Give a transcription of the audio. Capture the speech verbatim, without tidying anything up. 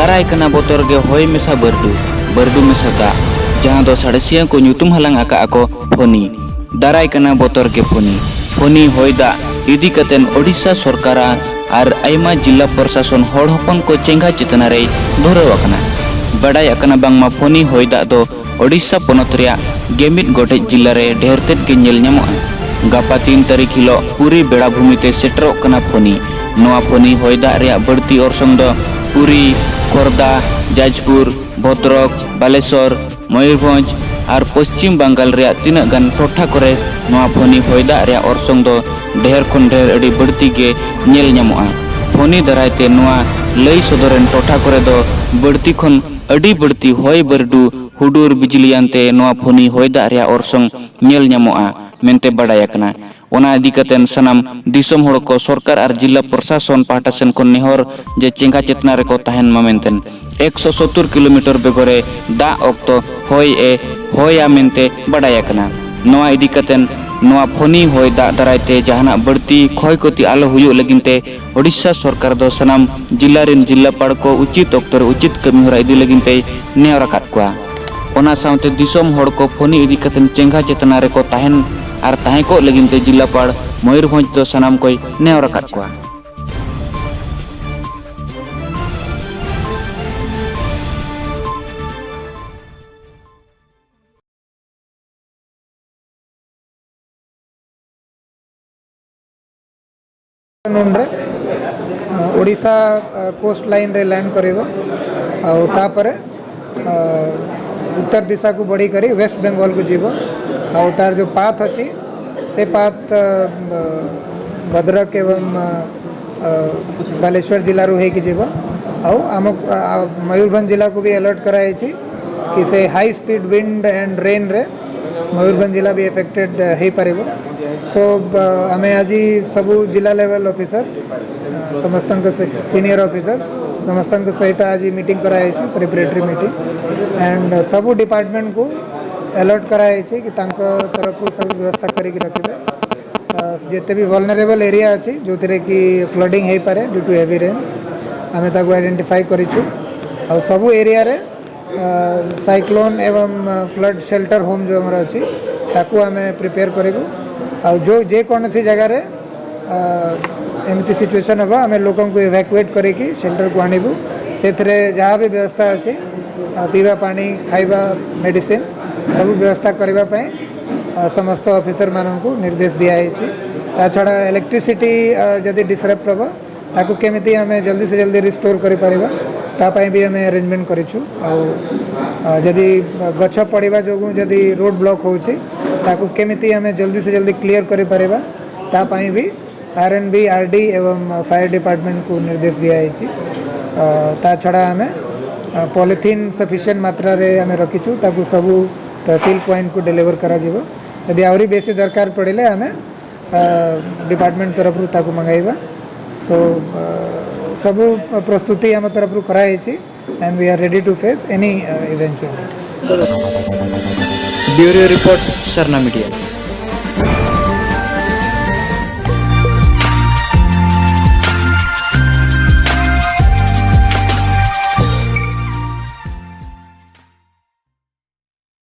ᱫᱟᱨᱟᱭ ᱠᱟᱱᱟ ᱵᱚᱛᱚᱨ ᱜᱮ ᱦᱚᱭ ᱢᱮᱥᱟ ᱵᱟᱹᱨᱰᱩ, ᱵᱟᱹᱨᱰᱩ ᱢᱮᱥᱟ ᱫᱟᱜ, ᱡᱟᱦᱟᱸ ᱫᱚ ᱥᱟᱬᱮᱥᱤᱭᱟᱹ ᱠᱚ ᱧᱩᱛᱩᱢ ᱦᱟᱞᱟᱝ ᱟᱠᱟᱫ ᱟᱠᱚ ᱯᱷᱚᱱᱤ᱾ ᱫᱟᱨᱟᱭ ᱠᱟᱱᱟ ᱵᱚᱛᱚᱨ ᱜᱮ ᱯᱷᱚᱱᱤ᱾ ᱯᱷᱚᱱᱤ ᱦᱚᱭ ᱫᱟᱜ ᱤᱫᱤ ᱠᱟᱛᱮᱱ ᱳᱰᱤᱥᱟ ᱥᱚᱨᱠᱟᱨᱟᱜ ᱟᱨ ᱟᱭᱢᱟ ᱡᱤᱞᱟ ᱯᱨᱚᱥᱟᱥᱚᱱ ᱦᱚᱲ ᱦᱚᱯᱚᱱ ᱠᱚ ᱪᱮᱸᱜᱷᱟ ᱪᱮᱛᱱᱟ ᱨᱮᱭ ᱫᱷᱩᱨᱟᱹᱣ ᱟᱠᱟᱱᱟ᱾ ᱵᱟᱰᱟᱭ ᱟᱠᱟᱱᱟ ᱵᱟᱝᱢᱟ ᱯᱷᱚᱱᱤ ᱦᱚᱭ ᱫᱟᱜ ᱫᱚ ᱳᱰᱤᱥᱟ ᱯᱚᱱᱚᱛ ᱨᱮᱭᱟᱜ ᱜᱮᱢᱤᱫ ᱜᱚᱴᱮᱡ ᱡᱤᱞᱟ ᱨᱮ ᱰᱷᱮᱨ ᱛᱮᱫ ᱜᱮ ᱧᱮᱞ ᱧᱟᱢᱚᱜᱼᱟ᱾ ᱜᱟᱯᱟ ᱛᱤᱱ ᱛᱟᱹᱨᱤᱠᱷ ᱦᱤᱞᱚᱜ ᱯᱩᱨᱤ ᱵᱮᱲᱟᱵᱷᱩᱢᱤ ᱛᱮ ᱥᱮᱴᱮᱨᱚᱜ ᱠᱟᱱᱟ ᱯᱷᱚᱱᱤ᱾ ᱱᱚᱣᱟ ᱯᱷᱚᱱᱤ ᱦᱚᱭ ᱫᱟᱜ ᱨᱮᱭᱟᱜ ᱵᱟᱹᱲᱛᱤ ᱚᱨᱥᱚᱝ ᱫᱚ ᱯᱩᱨᱤ, ᱠᱷᱚᱨᱫᱟ, ᱡᱟᱡᱽᱯᱩᱨ, ᱵᱷᱚᱫᱨᱚᱠ, ᱵᱟᱞᱮᱥᱚᱨ, ᱢᱚᱭᱩᱨᱵᱷᱚᱸᱡᱽ ᱟᱨ ᱯᱚᱥᱪᱤᱢ ᱵᱟᱝᱜᱟᱞ ᱨᱮᱭᱟᱜ ᱛᱤᱱᱟᱹᱜ ᱜᱟᱱ ᱴᱚᱴᱷᱟ ᱠᱚᱨᱮ ᱱᱚᱣᱟ ᱯᱷᱚᱱᱤ ᱦᱚᱭ ᱫᱟᱜ ᱨᱮᱭᱟᱜ ᱚᱨᱥᱚᱝ ᱫᱚ ᱰᱷᱮᱨ ᱠᱷᱚᱱ ᱰᱷᱮᱨ ᱟᱹᱰᱤ ᱵᱟᱹᱲᱛᱤ ᱜᱮ ᱧᱮᱞ ᱧᱟᱢᱚᱜᱼᱟ᱾ ᱯᱷᱚᱱᱤ ᱫᱟᱨᱟᱭ ᱛᱮ ᱱᱚᱣᱟ ᱞᱟᱹᱭ ᱥᱚᱫᱚᱨᱮᱱ ᱴᱚᱴᱷᱟ ᱠᱚᱨᱮ ᱫᱚ ᱵᱟᱹᱲᱛᱤ ᱠᱷᱚᱱ ᱟᱹᱰᱤ ᱵᱟᱹᱲᱛᱤ ᱦᱚᱭ ᱵᱟᱹᱨᱰᱩ, ᱦᱩᱰᱩᱨ ᱵᱤᱡᱽᱞᱤᱭᱟᱱ ᱛᱮ ᱱᱚᱣᱟ ᱯᱷᱚᱱᱤ ᱦᱚᱭ ᱫᱟᱜ ᱨᱮᱭᱟᱜ ᱚᱨᱥᱚᱝ ᱧᱮᱞ ᱧᱟᱢᱚᱜᱼᱟ ᱢᱮᱱᱛᱮ ᱵᱟᱰᱟᱭ ᱟᱠᱟᱱᱟ᱾ ᱚᱱᱟ ᱤᱫᱤ ᱠᱟᱛᱮᱱ ᱥᱟᱱᱟᱢ ᱫᱤᱥᱚᱢ ᱦᱚᱲ ᱠᱚ ᱥᱚᱨᱠᱟᱨ ᱟᱨ ᱡᱤᱞᱟ ᱯᱨᱚᱥᱟᱥᱚᱱ ᱯᱟᱦᱴᱟ ᱥᱮᱱ ᱠᱷᱚᱱ ᱱᱮᱦᱚᱨ ᱡᱮ ᱪᱮᱸᱜᱷᱟ ᱪᱮᱛᱱᱟ ᱨᱮᱠᱚ ᱛᱟᱦᱮᱱ ᱢᱟ ᱢᱮᱱᱛᱮ᱾ ᱮᱠᱥᱚ ᱥᱚᱛᱛᱚᱨ ᱠᱤᱞᱳᱢᱤᱴᱟᱨ ᱵᱮᱜᱚᱨᱮ ᱫᱟᱜ ᱚᱠᱛᱚ ᱦᱚᱭ ᱮ ᱦᱚᱭᱟ ᱢᱮᱱᱛᱮ ᱵᱟᱰᱟᱭ ᱟᱠᱟᱱᱟ᱾ ᱱᱚᱣᱟ ᱤᱫᱤ ᱠᱟᱛᱮᱱ ᱱᱚᱣᱟ ᱯᱷᱚᱱᱤ ᱦᱚᱭ ᱫᱟᱜ ᱫᱟᱨᱟᱭ ᱛᱮ ᱡᱟᱦᱟᱱᱟᱜ ᱵᱟᱹᱲᱛᱤ ᱠᱷᱚᱭ ᱠᱷᱚᱛᱤ ᱟᱞᱚ ᱦᱩᱭᱩᱜ ᱞᱟᱹᱜᱤᱫ ᱛᱮ ᱳᱰᱤᱥᱟ ᱥᱚᱨᱠᱟᱨ ᱫᱚ ᱥᱟᱱᱟᱢ ᱡᱤᱞᱟ ᱨᱮᱱ ᱡᱤᱞᱟᱯᱟᱲ ᱠᱚ ᱩᱪᱤᱛ ᱚᱠᱛᱚ ᱨᱮ ᱩᱪᱤᱛ ᱠᱟᱹᱢᱤ ᱦᱚᱨᱟ ᱤᱫᱤ ᱞᱟᱹᱜᱤᱫ ᱛᱮᱭ ᱱᱮᱦᱚᱨ ᱟᱠᱟᱫ ᱠᱚᱣᱟ᱾ ᱚᱱᱟ ᱥᱟᱶᱛᱮ ᱫᱤᱥᱚᱢ ᱦᱚᱲ ᱠᱚ ᱯᱷᱚᱱᱤ ᱤᱫᱤ ᱠᱟᱛᱮ ᱪᱮᱸᱜᱷᱟ ᱪᱮᱛᱱᱟ ᱨᱮᱠᱚ ᱛᱟᱦᱮᱱ ᱟᱨ ᱛᱟᱦᱮᱸ ᱠᱚᱜ ᱞᱟᱹᱜᱤᱫ ᱛᱮ ᱡᱤᱞᱟᱯᱟᱲ ᱢᱚᱭᱩᱨᱵᱷᱚᱸᱡᱽ ᱫᱚ ᱥᱟᱱᱟᱢ ᱠᱚᱭ ᱱᱮᱦᱚᱨ ᱟᱠᱟᱫ ᱠᱚᱣᱟ᱾ ଆଫ୍ଟରନୁନରେ, ଅ, ଓଡ଼ିଶା, ଅ, କୋଷ୍ଟ ଲାଇନରେ ଲ୍ୟାଣ୍ଡ କରିବ। ଆଉ ତାପରେ, ଅ, ଉତ୍ତର ଦିଶାକୁ ବଢ଼ିକରି ୱେଷ୍ଟ ବେଙ୍ଗଲକୁ ଯିବ। ଆଉ ତାର ଯେଉଁ ପାଥ୍ ଅଛି, ସେ ପାଥ୍, ଅ, ଭଦ୍ରକ ଏବଂ, ଅ, ଅ, ବାଲେଶ୍ୱର ଜିଲ୍ଲାରୁ ହେଇକି ଯିବ। ଆଉ ଆମ, ଆ, ମୟୂରଭଞ୍ଜ ଜିଲ୍ଲାକୁ ବି ଆଲର୍ଟ କରାଯାଇଛି କି ସେ ହାଇ ସ୍ପିଡ୍ ୱିଣ୍ଡ ଆଣ୍ଡ ରେନ୍ରେ ମୟୂରଭଞ୍ଜ ଜିଲ୍ଲା ବି ଏଫେକ୍ଟେଡ୍ ହେଇପାରିବ। ସୋ, ବ-, ଆମେ ଆଜି ସବୁ ଜିଲ୍ଲା ଲେଭେଲ୍ ଅଫିସର୍ସ, ଅ, ସମସ୍ତଙ୍କ ସେ-, ସିନିୟର ଅଫିସର୍ସ, ସମସ୍ତଙ୍କ ସହିତ ଆଜି ମିଟିଂ କରାଯାଇଛି, ପ୍ରିପାରେଟରୀ ମିଟିଂ। ଆଣ୍ଡ ସବୁ ଡିପାର୍ଟମେଣ୍ଟକୁ ଆଲର୍ଟ କରାଯାଇଛି କି ତାଙ୍କ ତରଫରୁ ସବୁ ବ୍ୟବସ୍ଥା କରିକି ରଖିବେ। ଅ, ଯେତେ ବି ଭଲନେରେବଲ୍ ଏରିଆ ଅଛି, ଯେଉଁଥିରେ କି ଫ୍ଲଡିଂ ହେଇପାରେ ଡ୍ୟୁ ଟୁ ହେଭି ରେନ୍ସ, ଆମେ ତାକୁ ଆଇଡେଣ୍ଟିଫାଇ କରିଛୁ। ଆଉ ସବୁ ଏରିଆରେ ସାଇକ୍ଲୋନ୍ ଏବଂ ଫ୍ଲଡ୍ ସେଲ୍ଟର ହୋମ୍ ଯେଉଁ ଆମର ଅଛି, ତାକୁ ଆମେ ପ୍ରିପେୟାର କରିବୁ। ଆଉ ଯେଉଁ ଯେକୌଣସି ଜାଗାରେ ଅ, ଏମିତି ସିଚୁଏସନ୍ ହେବ, ଆମେ ଲୋକଙ୍କୁ ଇଭାକୁଏଟ୍ କରିକି ସେଲ୍ଟରକୁ ଆଣିବୁ। ସେଥିରେ ଯାହା ବି ବ୍ୟବସ୍ଥା ଅଛି, ଅ, ପିଇବା ପାଣି, ଖାଇବା, ମେଡ଼ିସିନ୍, ସବୁ ବ୍ୟବସ୍ଥା କରିବା ପାଇଁ ଅ, ସମସ୍ତ ଅଫିସରମାନଙ୍କୁ ନିର୍ଦ୍ଦେଶ ଦିଆଯାଇଛି। ତା ଛଡ଼ା ଇଲେକ୍ଟ୍ରିସିଟି ଅ, ଯଦି ଡିସରପ୍ଟ ହେବ, ତାକୁ କେମିତି ଆମେ ଜଲ୍ଦି ସେ ଜଲ୍ଦି ରିଷ୍ଟୋର କରିପାରିବା, ତା ପାଇଁ ବି ଆମେ ଆରେଞ୍ଜମେଣ୍ଟ କରିଛୁ। ଆଉ ଅ, ଯଦି ଗଛ ପଡ଼ିବା ଯୋଗୁଁ ଯଦି ରୋଡ଼ ବ୍ଲକ୍ ହେଉଛି, ତାକୁ କେମିତି ଆମେ ଜଲ୍ଦି ସେ ଜଲ୍ଦି କ୍ଲିୟର କରିପାରିବା, ତା ପାଇଁ ବି R N B, R D ଏବଂ ଫାୟାର ଡିପାର୍ଟମେଣ୍ଟକୁ ନିର୍ଦ୍ଦେଶ ଦିଆଯାଇଛି। ଅ, ତା ଛଡ଼ା ଆମେ ଅ, ପଲିଥିନ୍ ସଫିସିଏଣ୍ଟ ମାତ୍ରାରେ ଆମେ ରଖିଛୁ, ତାକୁ ସବୁ ତହସିଲ ପଏଣ୍ଟକୁ ଡେଲିଭର କରାଯିବ। ଯଦି ଆହୁରି ବେଶୀ ଦରକାର ପଡ଼ିଲେ ଆମେ ଅ, ଡିପାର୍ଟମେଣ୍ଟ ତରଫରୁ ତାକୁ ମଗାଇବା। ସୋ ଅ, ସବୁ ପ୍ରସ୍ତୁତି ଆମ ତରଫରୁ କରାଯାଇଛି, and we are ready to face any eventuality। Bureau report, Sarna media.